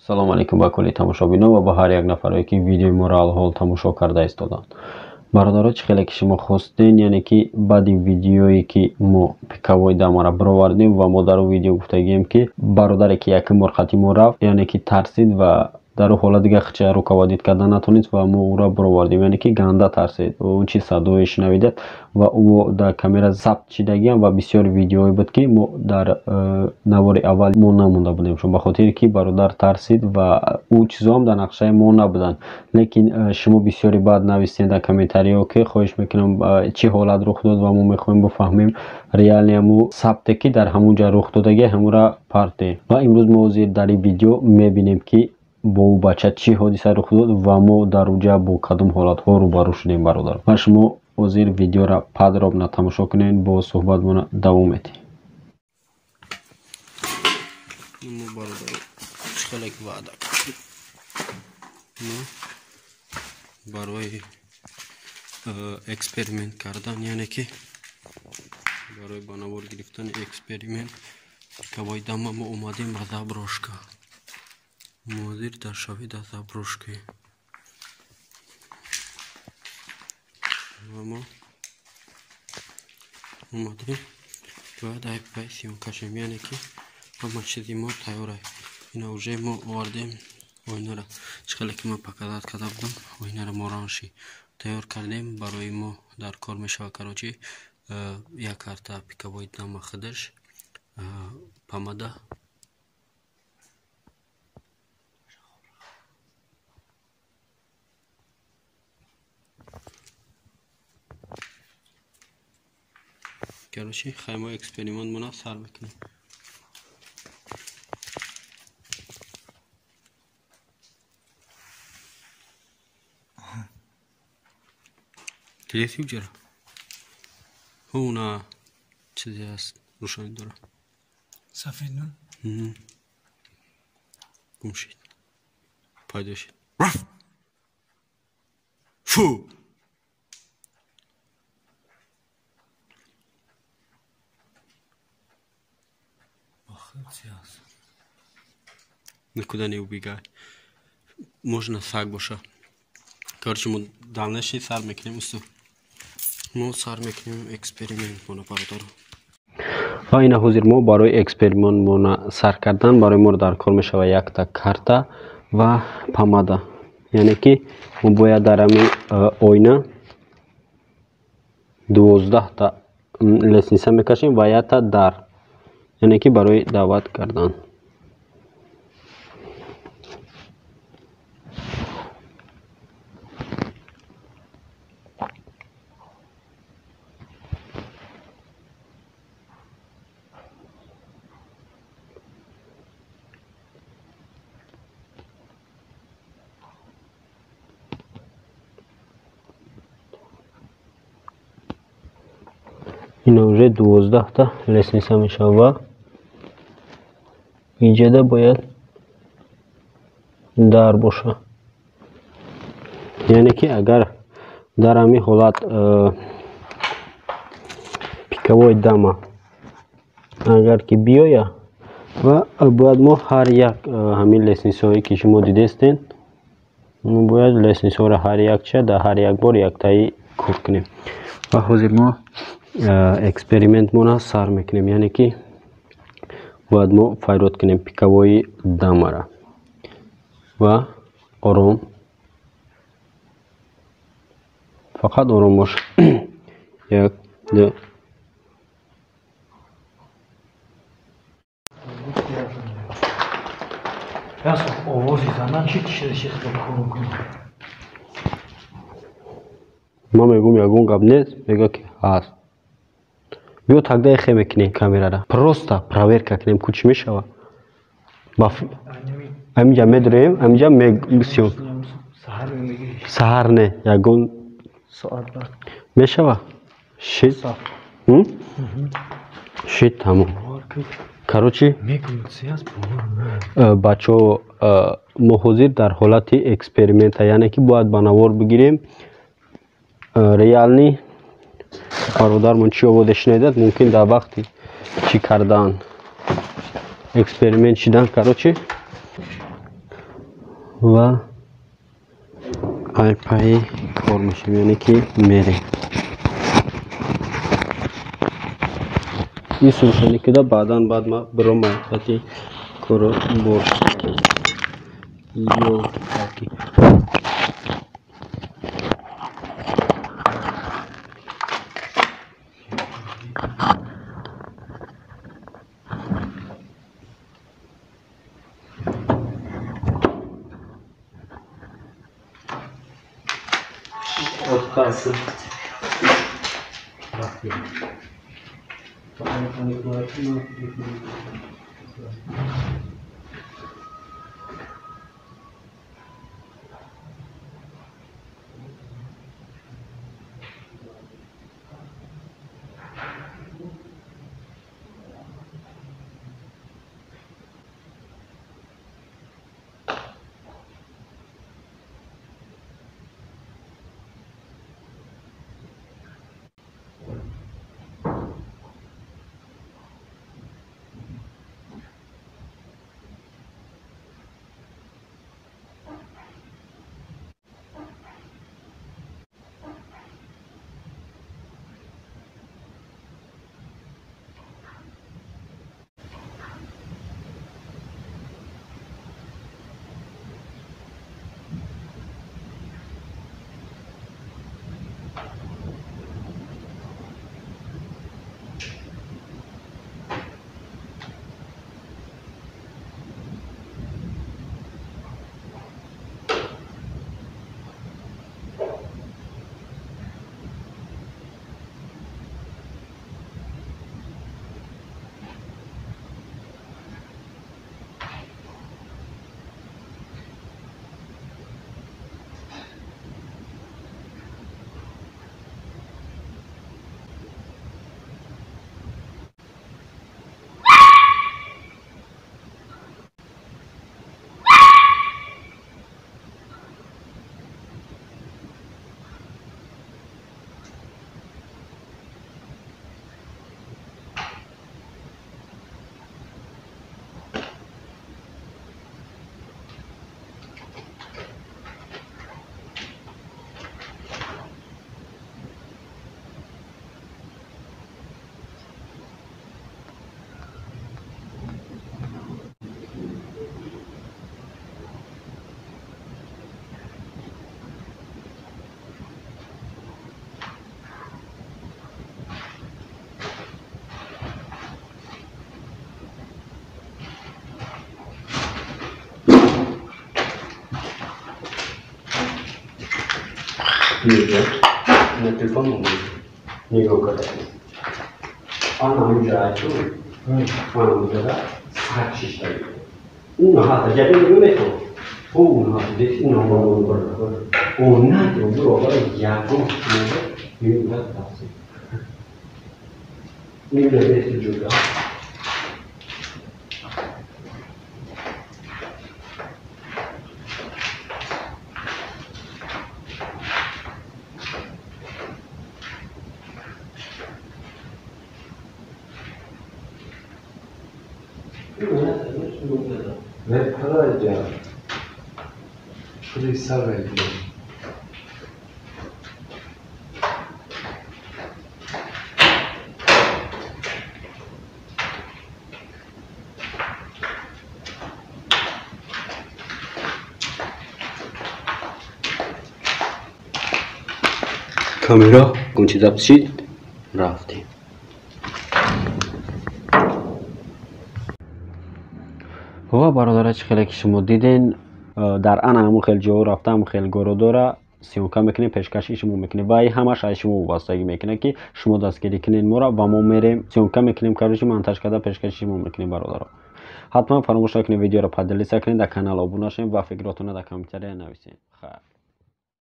Салом алейкум ба кулли тамошобинон ва ба ҳар як нафаре, ки видеои моро алҳол тамошо карда истоданд. Бародаро, чӣ хеле ки шумо хостен, яъне ки баъди видеое ки мо пиковой дамара бировардем ва мо дар он видео гуфтагием, ки бародаре ки якум бор қати мо рафт, яъне ки тарсид ва дар он ҳолат дига хича руководить карда натонист ва мо ӯро бировардем, яъне ки ганда тарсид, он чи садое шунавидад ва ӯ дар камера сабт шидагиам ва бисёр видеое буд, ки мо дар навори аввал мо намонда будем, ба хотире ки бародар тарсид ва ӯ чизоам дар нақшаи мо набуданд. Лекин шумо бисёре баъд навистед дар комментариҳо, ки хоҳиш мекунам, чӣ ҳолат рух дод ва мо мехоҳем бифаҳмем реально ҳамун сабте ки дар ҳамун ҷа рух додагӣ, ҳамура партем. Ва имрӯз мо ҳозир дар ин видео мебинем, ки бо ӯ бача чӣ ҳодиса рух дод ва мо дар уҷа бо кадом ҳолатҳо рӯбарӯ шудем, бародар. Ва шумо ҳозир видеоро подробно тамошо кунед, бо суҳбатмона давом медиҳем. Мо, бародаро, чӣ хеле ки ваъда кардем, мо барои эксперимент кардан, яъне ки барои ба навор гирифтани эксперимент пиковой дама мо омадем ба заброшка. Ҳозир дар шави дар заброшка ва мо омадем, бояд ай пай съёмка шем, яъне ки ҳама чизи мо тайёра. Ина уже мо овардем оинара, чӣ хеле ки ман показать карда будам, оинаро мо раньше тайёр кардем, барои мо дар кор мешавад. Короче, як карта пиковой дама худаш, помада. Короче, хай мо экспериментмона сар мекунем. Дидеси уҷара? Ҳуна чизе ҳаст, рӯшанӣ дора. Сафед нур? Гум шид. Пайдо шид. Раф! Фу! Никуда не убегай. Можно саг боша. Короче, мо дальнейший сар мекунем, усту. Мо сар мекунем эксперимент мона, бародаро. Ва ина ҳозир мо барои экспериментмона сар кардан барои моро дар кор мешавад якта карта ва помада. Яъне ки мо бояд дар ҳамин оина 12та лестница мекашем ва якта дар, яъне ки барои даъват кардан. Ина уже 12та лестница мешавад. Инҷода бояд дар боша. Яъне ки агар дар ҳамин ҳолат пиковой дама агар ки биёя, ва бояд мо ҳар як ҳамин лестницаҳое ки шумо дидестен, мо бояд лестницаҳоро ҳар якча дар ҳар як бор яктаи кор кунем. Ва ҳозир мо экспериментмона сар мекунем, яъне ки бояд мо файрод кунем пиковои дамара ва ором, фақат ором бош. Як, ду. Овози занан чи чизе кор? Ман мегӯм, ягон гап нест, мега ки ҳаст. Биё тогда эхе мекунем камерара, просто проверка кунем, ку чӣ мешава. Аминҷа медроем, аминҷа саҳар не, ягон мешава. Шит шит, тамом. Короче, бачаҳо, мо ҳозир дар ҳолати эксперимента, яъне ки бояд ба навор бигирем реально бародармон чӣ овозе шунидад, мумкин дар вақти чӣ кардан, эксперимент шидан. Короче, Ва ай пайи кор мешем, яъне ки мерем. Ин сумшани кида баъдан баъд ма биромай қати коро бор. Ё таки. Остался. Нигоҳ карда. Ана ҳаминҷа айчу, ана ҳаминҷада саг шишта. Уна ҳата ҷабин наметавон. Уна ҳата дет уна она буро ягон меюдад тафсир. Инҷа дести ҷуда. 왜 팔아야지? 프리사벨. Камера гунчи запись рафтем. Ва бародара, чӣ хеле ки шумо диден, дар ана ҳамун хел ҷоҳо рафта, ҳамун хел городора съёмка мекунем, пешкаши шумо мекунем ва ҳамаш аз шумо вобастагӣ мекунад, ки шумо дастгирӣ кунед моро ва мо мерем съёмка мекунем, короче монтаж карда пешкаши шумо мекунем. Бародаро, ҳатман фаромӯш накунед видеоро поделиться кунед, дар канал обуна шавед ва фикротонро дар комментария нависед. Хайр.